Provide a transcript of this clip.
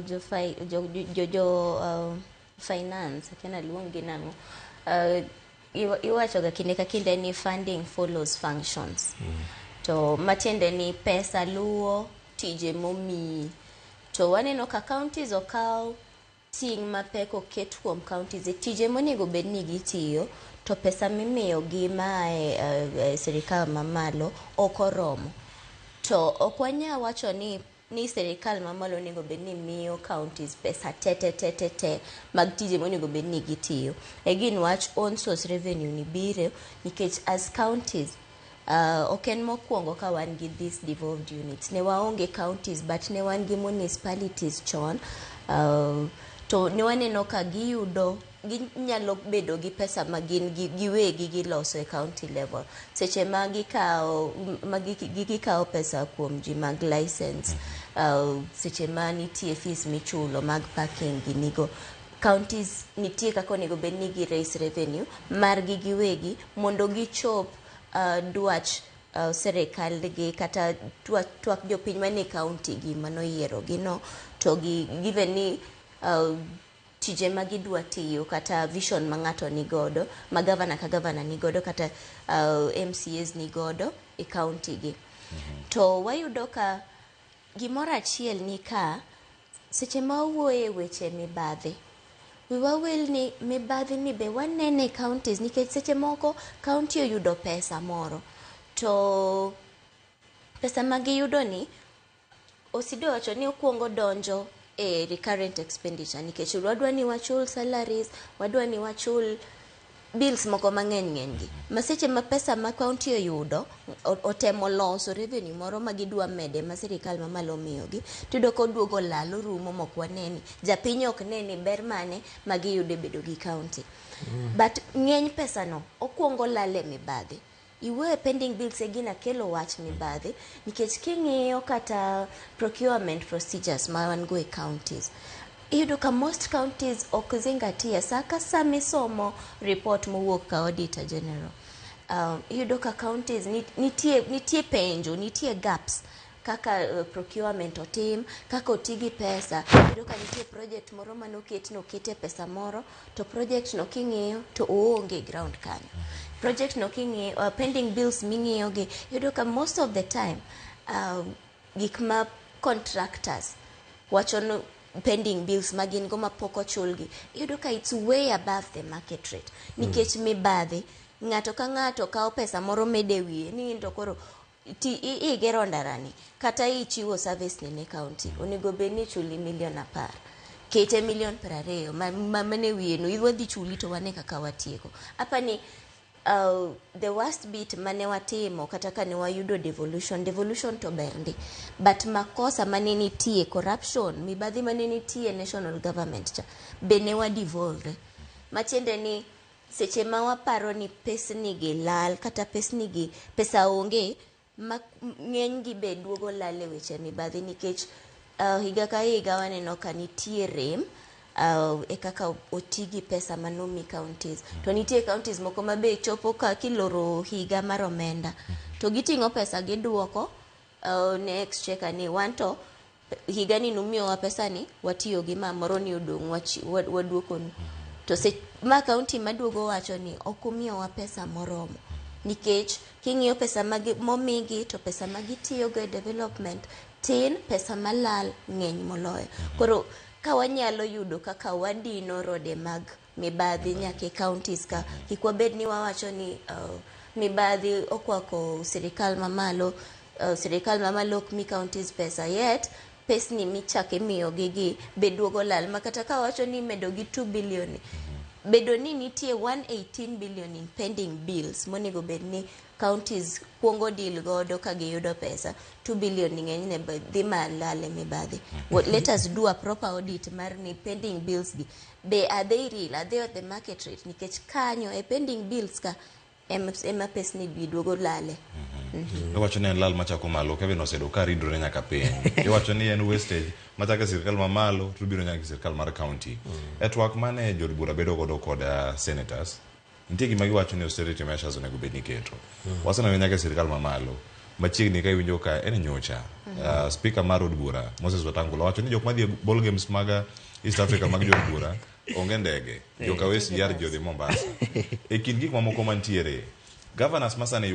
jo, jo, jo finance, akia naluong gi nang'o, iwacho ga kinde ka kinde ni funding follows functions. To matiende ni pesa luwo tije momiyi. To waneno ka counties okaw ting' mapek oket kuom counties e tije monego bed ni gitiyo, to pesa mimiyogi mae sirikal mamalo ok oromo. To ok wanyal wacho ni sirikal mamalo onego bed ni miyo counties pesa te te te te te mag tije monego bed ni gitiyo. Again, wach own source revenue ni biro nikech as counties, ok en mokwongo ka wan gi this devolved units. Ne waonge counties, but ne wan gi municipalities chon. To ne waneno ka giyudo, ginyalo bedo gi pesa ma gin giwegi giloso e county level seche ma gikawo ma gikawo pesa kuom ji mag license, seche ma nitie fees michulo mag parking ginigo. Counties nitie kaka onego bed ni gi raise revenue margi giwegi mondo gichop dwach sirikal gi kata twak jopiny manie county gi manoyiero gi no, to gi given ni tije ma gidwa tiyo kata vision ma ng'ato nigodo, ma gavana ka gavana nigodo kata MCAs nigodo e county gi. To wayudo ka gimoro achiel ni ka seche ma wawuoye weche mibadhi, wiwa wil ni mibadhi ni be wanene e counties, nikech seche moko county oyudo pesa moro, to pesa ma giyudo ni Osido wacho ni okwongo donjo e recurrent expenditure, nikech wadwa ni wachul salaries, wadwa ni wachul bills moko mang'eny ng'eny gi ma seche ma pesa ma county oyudo otemo loso revenue moro ma gidwa mede ma sirikal mamalo omiyogi, tiyudo ka oduogo lal, orumo mok waneni, japiny ok ne ni ber mane ma giyudo e bedo gi county. But ng'eny pesa no okwongo lal e mibadhi. Iwuoyo pending bills, e gina kelo wach mibadhi, nikech king'iyo kata procurement procedures ma wan go e counties, iyudo ka most counties ok zingatia. Sa ka sa misomo report mowuok ka Auditor General, iyudo ka counties nitie penjo, nitie gaps kaka procurement otim, kaka oti gi pesa. Iyudo ka nitie project moro manoket, nokete pesa moro, to project no king'iyo to oonge ground kanyo. Project no king'iyo, pending bills ming'iyo gi, iyudo ka most of the time gik ma contractors wacho ni pending bills ma gin go mapok ochulgi, iyudo ka it's way above the market rate, nikech mibadhi, ng'ato ka ng'ato kawo pesa moro mede wiye ni in to koro ti igero ndarani kata ichiwo service ni ne county, onego bed ni ichuli milion 10, kete milion 20 ma mane wiye no wadhi chuli, to wane kaka watieko. Apani the worst bit mane watimo kata ka ne wayudo devolution to ber ndi, but makosa mane nitie, corruption, mibadhi mane nitie national government cha be ne wa devolve, matiende ni seche ma waparo ni pesni gi lal kata pesni gi pesa onge, ma ng'eny gi be duogo lal e weche mibadhi, nikech higa ka higa waneno ka nitie rem e kaka oti gi pesa manomi counties. To nitie counties moko ma be chopo ka kiloro higa mar omenda to giting'o pesa giduoko ne exchequer ni wan to higani numiyowa pesa ni watiyo gi ma moro ni odong' waduokonu. To se ma county maduogo wacho ni ok umiyowa pesa moromo, nikech king'iyo pesa momigi to pesa ma gitiyogo e development tin, pesa malal ng'eny moloyo. Koro ka wanyalo yudo kaka wadino rode mag mibadhi nyaka e counties ka, kik wabed ni wawacho ni mibadhi okwako sirikal mamalo, sirikal mamalo ok mi counties pesa, yet pesni michako imiyogi gi be duogo lal, ma kata ka wacho ni imedo gi 2 billion, bedo ni nitie 118 billion in pending bills monego bed ni counties kuongo deal godo ka giyudo pesa, 2 billion ni ng'enyne dhi malal e mibadhi. Let us do a proper audit mar ni pending bills gi be, are they real, are they at the market rate? Nikech kanyo e pending bills ka ema pesni gi duogo lale. Iwacho ni en lal machako malo. Kevin osedo ka ridore nyaka piny. Iwacho ni en wastage machako e sirikal mamalo to biro nyaka e sirikal mar county. E twak mane jood bura bedo godo kod senators, nitie gima giwacho ni austerity measures onego bed ni iketo. Waseneno nyaka e sirikal mamalo. Machiegni ka iwinjo ka en nyocha speaker mar od bura Moses Wetangula wacho ni jok madhi e ball games mag East Africa mag jood bura onge ndege, joka SGR ji odhi Mombasa. E kind gik mamoko mantiere, governors masani ywak.